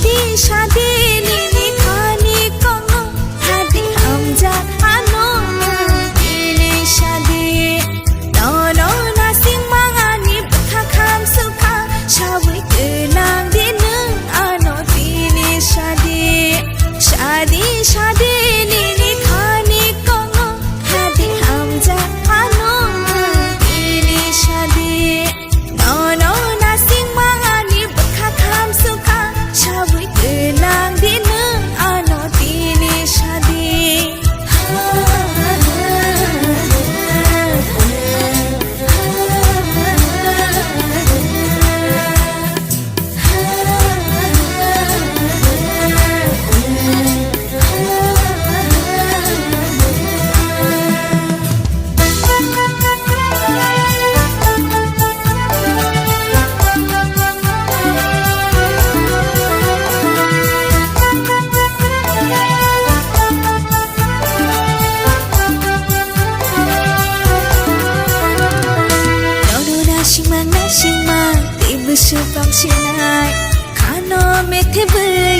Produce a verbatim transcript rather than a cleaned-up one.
Di sadi nini khani kongo, hadi hamjak ano tini sadi. Nono nasing mangani bwkha kham sukha, sabwi gwnang di nwng ano tini sadi. Sadi, sadi nini khani kongo, hadi hamjak ano tini sadi. Nono nasing mangani bwkha kham sukha, sabwi gwnang di nwng ano tini sadi. Nono nasingma, nasingma, tei bwswk tongsinai. Khano methe bwrwi